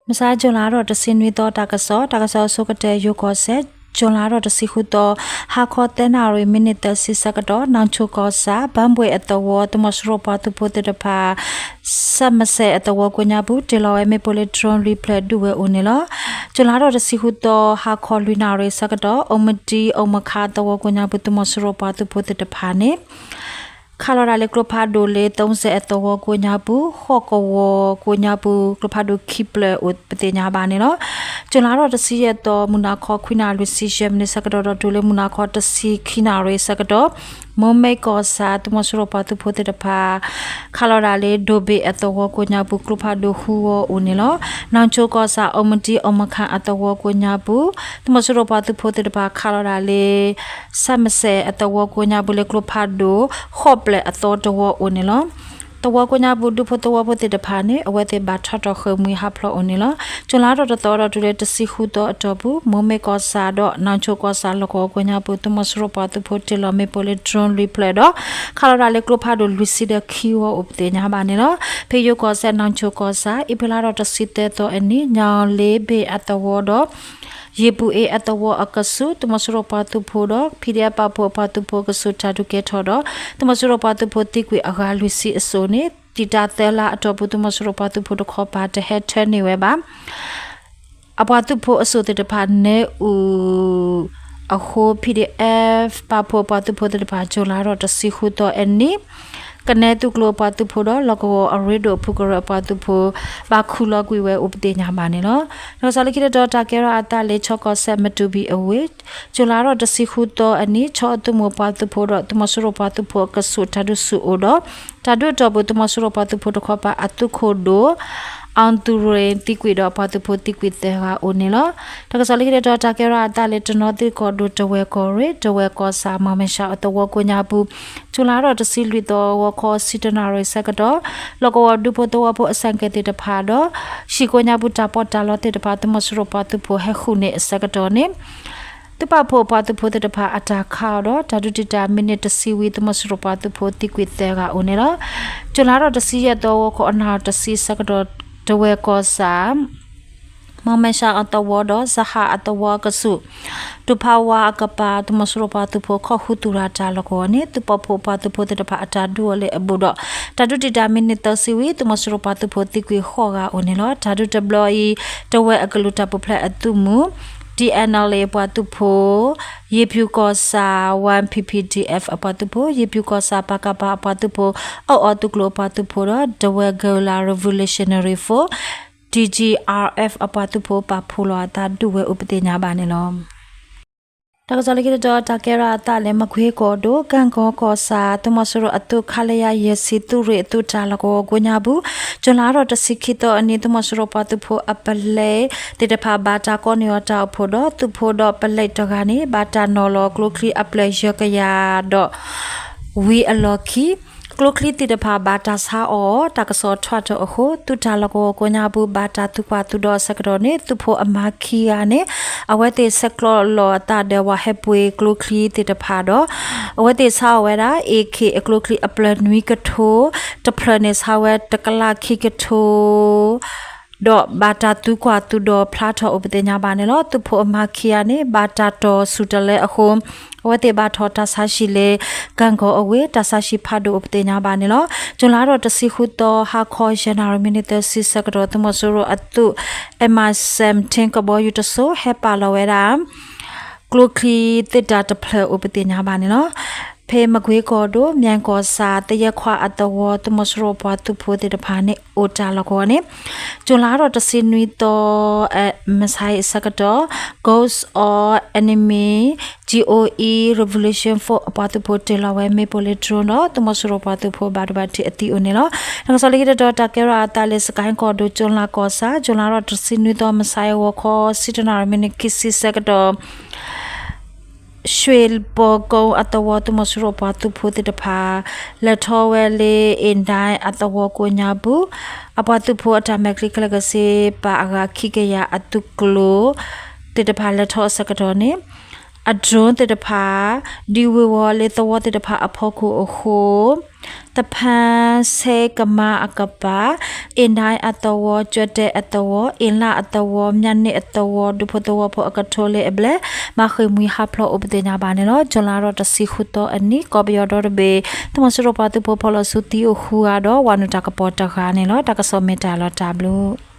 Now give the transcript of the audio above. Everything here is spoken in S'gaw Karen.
မုၢ်ဆါ ကၠူၤလါထီၣ်တဆံနွံသီ တၢ်ကစီၣ်, တၢ်ကစီၣ်အဆိကတၢၢ် ယိၤကီၢ်စဲၣ်, ကၠူၤလါထီၣ်တဆံဃုသီ ဟါခီသၢနၣ်ရံၣ် မံးနံးသၢဆံဆၢကတီၢ် နီၢ်ဆိကီၢ်ဆၣ် ဘၢဘှ့ၣ်အသဝီ သုးမီၤစိရိၤပှၤသုးဖိသ့ၣ်တဖၣ် ဆၣ်မစဲးအသဝီကိးညါပူၤ တ့ၢ်လီၤဝဲမ့ၣ်ပိၢ်လၢ drone လွံၢ်ဖျၢၣ်ဒုးဝဲအိၣ်န့ၣ်လီၤ. ကၠူၤလါထီၣ်တဆံဃုသီ ဟါခီလွံၢ်နၣ်ရံၣ်ဆၢကတီၢ် အိၣ်မတံ အိၣ်မခါအသဝီကိးညါပူၤ သုးမီၤစိရိၤပှၤသုးဖိသ့ၣ်တဖၣ်န့ၣ် ခးလီၤဒၣ်လၢကျိဖးဒိၣ်လၢ သုစဲးအသဝီကိးညါပူၤ ဟီၣ်ကဝီၤကိးညါပူၤ ကျိဖးဒိၣ်ခံဖျၢၣ်အိၣ်ပသ့ၣ်ညါဘၣ်န့ၣ်လီၤ. ကၠူၤလါထီၣ်တဆံယဲၢ်သီ မုၢ်နၤခီခွံနၣ်ရံၣ်လွံၢ်ဆံယဲၢ်မံးနံးဆၢကတီၢ်ဒီးတုၤလၢမုၢ်နၤခီတဆံခံနၣ်ရံၣ်ဆၢကတီၢ် မိၢ်မ့ၢ်ကီၢ်ဆၣ် သုးမီၤစိရိၤပှၤသုးဖိသ့ၣ်တဖၣ် ခးလီၤဒၣ်လၢ ဒိၣ်ဘ့ၣ်အသဝီကိးညါပူၤ ကျိဖးဒိၣ်ဃုဝီအိၣ်န့ၣ်လီၤ. နီၢ်ဆိကီၢ်ဆၣ် အိၣ်မတံ အိၣ်မခါအသဝီကိးညါပူၤ သုးမီၤစိရိၤပှၤသုးဖိသ့ၣ်တဖၣ် ခးလီၤဒၣ်လၢ ဆၣ်မစဲးအသဝီကိးညါပူၤလၢကျိဖးဒိၣ် ဃိးဖျၢၣ်အသီတဝီအိၣ်န့ၣ်လီၤ. သဝီကိးညါပူၤ ဒူဖိသဝီဖိသ့ၣ်တဖၣ်န့ၣ် အဝဲသ့ၣ်ဘၣ်ထီၣ်ထီၣ်ဃ့ၢ်မှံဟးဖျိးအိၣ်န့ၣ်လီၤ. ကၠူၤလါထီၣ်တသီဒီးတုၤလၢတဆံဃုသီအတီၢ်ပူၤ မိၢ်မ့ၢ်ကီၢ်ဆၣ်ဒီး နီၢ်ဆိကီၢ်ဆၣ်လီၢ်ကဝီၤကိးညါပူၤ သုးမီၤစိရိၤပှၤသုးဖိတ့ၢ်လီၤမ့ၣ်ပိၢ်လၢ drone လွံၢ်ဖျၢၣ်ဒီး ခးလီၤဒၣ်လၢကျိဖးဒိၣ်လွံၢ်ဆံဒီးခံဝီအိၣ်ပသ့ၣ်ညါဘၣ်န့ၣ်လီၤ. ဖဲယိၤကီၢ်စဲၣ် နီၢ်ဆိကီၢ်ဆၣ် အ့ဖြ့လါထီၣ်တဆံသၢသီအနံၤ ညၣ်လ့ဘ့ၣ်အသဝီဒီး ယ့ၢ်ပူၤအ့အသဝီအကဆူး သုးမီၤစိရိၤပှၤသုးဖိဒီး PDF ပာ်ဖှိၣ်အပှၤသုးဖိအကဆူး တၢ်ဒုးကဲထီၣ်ဒီး သုးမီၤစိရိၤပှၤသုးဖိသံကွံာ်အဂၤလွံၢ်ဆံအစိၤန့ၣ် တံာ်တာ်သၢလါအတီၢ်ပူၤ သုးမီၤစိရိၤပှၤသုးဖိတခီပၤတဟဲထၢန့ၢ်ဝဲဘၣ်. အပှၤသုးဖိအစိၣ်သ့ၣ်တဖၣ် နၢအူၣ်အဃိ PDF ပာ်ဖှိၣ်အပှၤသုးဖိသ့ၣ်တဖၣ် ကၠူၤလါထီၣ်တဆံဃုသီအနံၤ ကနဲသုးကျိၤအပှၤသုးဖိဒီး လီၢ်ကဝီၤအရ့ဒိၣ်အဖုကရၢအပှၤသုးဖိ ဘၣ်ခူၣ်လီၤကွံာ်ဝဲအိၣ်ပသ့ၣ်ညါဘၣ်န့ၣ်လီၤ. တၢ်ကစီၣ်လၢခံတတီၤ တၢ်ကဲထီၣ်အသးလၢ ခၠီကီၢ်စဲၣ် မတူပီအဝ့ၢ် ကၠူၤလါထီၣ်တဆံဃုသီအနံၤ ခၠီအသုးမုၢ်ပှၤသုးဖိဒီး သုးမီၤစိရိၤပှၤသုးဖိအကဆူး တၢ်ဒုးဆူၣ်အိၣ်ဒီး တၢ်ဒုးအတီၢ်ပူၤ သုးမီၤစိရိၤပှၤသုးဖိတခီပၤအသုးခိၣ်ဒိၣ် အောင်သူရိန် သံကွံာ်ဒီး ပှၤသုးဖိသံကွံာ်သၢဂၤအိၣ်န့ၣ်လီၤ. တၢ်ကစီၣ်လၢခံတတီၤ တၢ်ကဲထီၣ်အသးလၢ တနီသရံၣ်ကီၢ်ဒိၣ် တဝဲၢ်ကီၢ်ရ့ၣ် တဝဲၢ်ကီၢ်ဆၣ် မီၢ်မဲၣ်ဆှးအသဝီကိးညါပူၤ ကၠူၤလါထီၣ်တဆံလွံၢ်သီ ဂီၤခီဆံတၢနၣ်ရံၣ်ဆၢကတီၢ် လီၢ်ကဝီၤဒူဖိသဝီဖိအဆၣ်ကဲသ့ၣ်တဖၣ်ဒီး ဟံၣ်ကိးညါပူၤတၢ်ပီးတၢ်လီသ့ၣ်တဖၣ် သုးမီၤစိရိၤပှၤသုးဖိဟဲဃုာ်န့ၢ်အဆၢကတီၢ်န့ၣ် သုးပာ်ဖှိၣ်ပှၤသုးဖိသ့ၣ်တဖၣ်အတၢ်ခးအီၤဒီး တၢ်ဒုးတံာ်တာ်မံးနံးတဆံဝံၤ သုးမီၤစိရိၤပှၤသုးဖိသံကွံာ်သၢဂၤအိၣ်န့ၣ်လီၤ. ကၠူၤလါထီၣ်တဆံယဲၢ်သီ ဂီၤခီအနၣ်ရံၣ်တဆံဆၢကတီၢ် တဝဲၢ်ကီၢ်ဆၣ် မီၢ်မဲၣ်ဆှးအသဝီဒီး စဟးအသဝီအကဆူး တူၢ်ဖးဝါအကပၤ သုးမီၤစိရိၤပှၤသုးဖိ ခိးဃုသူၣ်ရၤတၢ်လီၢ်ကဝီၤန့ၣ် သုးပာ်ဖှိၣ်ပှၤသုးဖိသ့ၣ်တဖၣ်အတၢ်ဒုးအီၤလၢအဘူးဒီး တၢ်ဒုးတံာ်တာ်မံးနံးသၢဆံဝံၤ သုးမီၤစိရိၤပှၤသုးဖိသံကွံာ်ဃိးဂၤအိၣ်န့ၣ်လီၤ. တၢ်ဒုးတဘျီအံၤ တဝဲၢ်အကလုာ်တၢ်ပူၤဖျဲးအသုးမုၢ် TNLA အပှၤသုးဖိ ယ့ၢ်ပၠူၤကီၢ်ဆၣ် ဝါ PPDF အပှၤသုးဖိ ယ့ၢ်ပၠူၤကီၢ်ဆၣ် ပကဖ အပှၤသုးဖိ အီၣ်အီသုးကျိၤအပှၤသုးဖိဒီး တဝဲၢ် Guerrilla Revolutionary Force TGRF အပှၤသုးဖိ ပာ်ဖှိၣ်လီၤအသးဒုးဝဲအိၣ်ပသ့ၣ်ညါဘၣ်န့ၣ်လီၤ. တၢ်ကစီၣ်လၢခံတတီၤ တၢ်ကဲထီၣ်အသးလၢ မကွ့ကီၢ်ဒိၣ် ကၣ်ကီကီၢ်ဆၣ် သုးမီၤစိရိၤအသုး ခလရ ယဲၢ်ဆံ သုးရ့ၣ်အသုးတၢ်လီၢ်ကဝီၤကိးညါပူၤ ကၠူၤလါထီၣ်တဆံခံသီအနံၤ သုးမီၤစိရိၤပှၤသုးဖိအပလဲ သ့ၣ်တဖၣ်ဘၣ်တၢ်ကိးန့ၢ်အီၤတၢ်အိၣ်ဖှိၣ်ဒီး သုးဖိဒီးပလဲတဂၤန့ၣ် ဘၣ်တၢ်နီၤလီၤကျိချံအဖျၢၣ်ယဲၢ်ကယၤဒီး ဝံၤအလီၢ်ခံ ကျိချံသ့ၣ်တဖၣ်ဘၣ်တၢ်ဆါအီၤ တၢ်ကစီၣ်ထွဲထီၣ်အဃိ သုးတၢ်လီၢ်ကဝီၤကိးညါပူၤ ဘၣ်တၢ်သံကွၢ်သုးဒီးအဆၢကတီၢ်န့ၣ် သုးဖိအမါခံဂၤန့ၣ် အဝဲသ့ၣ်ဆဲးကျိးလီၤအသးဒီး ဝၤဟဲပှ့ၤကျိချံသ့ၣ်တဖၣ်ဒီး အဝဲသ့ၣ်ဆါအီၤဝဲဒၣ် AK အကျိချံအဖျၢၣ်နွံကထိ တဖျၢၣ်န့ၣ်ဆါဝဲတကလးခံကထိ ဒီးဘၣ်တၢ်သံကွၢ်သုးဒီးဖျါထီၣ်အိၣ်ပသ့ၣ်ညါဘၣ်န့ၣ်လီၤ. သုးဖိအမါခံဂၤန့ၣ် ဘၣ်တၢ်တီၢ်ဆူၣ်တလဲအဃိ အဝဲသ့ၣ်ဘၣ်ထီၣ်တၢ်ဆါဟံၣ်လၢ ကၣ်ကီအဝ့ၢ် တၢ်ဆါဟံၣ်ဖးဒိၣ်အိၣ်ပသ့ၣ်ညါဘၣ်န့ၣ်လီၤ. ကၠူၤလါထီၣ်တဆံဃုသီ ဟါခီယဲၢ်နၣ်ရံၣ်မံးနံးသၢဆံဆၢကတီၢ် သုးမီၤစိရိၤအသုး M I seventeen ကဘီယူၤတစိၤ ဟဲပာ်လီၤဝဲဒၣ် ကျိချံသ့ၣ်တၢ်တဖျၢၣ်အိၣ်ပသ့ၣ်ညါဘၣ်န့ၣ်လီၤ. ဖဲမကွ့ကီၢ်ဒိၣ် မၠဲၣ်ကီၢ်ဆၣ် သယဲၢ်ခွါအသဝီ သုးမီၤစိရိၤပှၤသုးဖိသ့ၣ်တဖၣ်န့ၣ် အိၣ်တၢ်လီၢ်ကဝီၤန့ၣ် ကၠူၤလါထီၣ်တဆံနွံသီ မုၢ်ဆါအံၤအဆၢကတီၢ် Ghost of Enemy G O E Revolution Force အပှၤသုးဖိတ့ၢ်လီၤဝဲမ့ၣ်ပိၢ်လၢ drone ဒီး သုးမီၤစိရိၤပှၤသုးဖိဘၣ်ဒိဘၣ်ထံးအသံအိၣ်န့ၣ်လီၤ. တၢ်ကစီၣ်လၢခံတတီၤ တၢ်ကဲထီၣ်အသးလၢ စကဲၣ်ကီၢ်ဒိၣ် ကၠူၤလါကီၢ်ဆၣ် ကၠူၤလါထီၣ်တဆံနွံသီ မုၢ်ဆါအံၤ ဂီၤခီ ဆံတၢနၣ်ရံၣ်မံးနံးခံဆံဆၢကတီၢ် ရွှ့ၣ်ပီၤကိအသဝီ သုးမီၤစိရိၤပှၤသုးဖိသ့ၣ်တဖၣ် လဲၤထီၣ်ဝဲလၢ အ့ၣ်ဒၣ်အသဝီကိးညါပူၤ အပှၤသုးဖိအတၢ်မဲာ်ချံခဲလၢာ်ကဆ့ပာ်အဂၤခံကယၤအသုးကျိၤသ့ၣ်တဖၣ်လဲၤထီၣ်အဆၢကတီၢ်န့ၣ် အdroneသ့ၣ်တဖၣ် ဒုးဝ့ၤဝီၤလၢသဝီသ့ၣ်တဖၣ်အဖီခိၣ်အဃိ သဖၣ်ဆဲကမါအကပၤ အ့ၣ်ဒၣ်အသဝီ ကၠီၣ်တဲၣ်အသဝီ အ့ၣ်လၣ်အသဝီ မၠၣ်န့ၢ်အသဝီ ဒူဖိသဝီဖိအကထိလၢအဘျဲၣ် ဘၣ်ဃ့ၢ်မှံဟးဖျိးအိၣ်ပသ့ၣ်ညါဘၣ်န့ၣ်လီၤ. ကၠူၤလါထီၣ်တဆံဃုသီအနံၤ ကီၢ်ပယီၤဒီတဘ့ၣ် သုးမီၤစိရိၤပှၤသုးဖိဖီၣ်လီၤဆူသံအိၣ်ဃုဂၤဒီး ဝၤနုာ်တၢ်ကပီၤတဂၤန့ၣ်လီၤ. တၢ်ကစီၣ်မ့ၢ်တၢ်လီၤတၢ်ဘျုး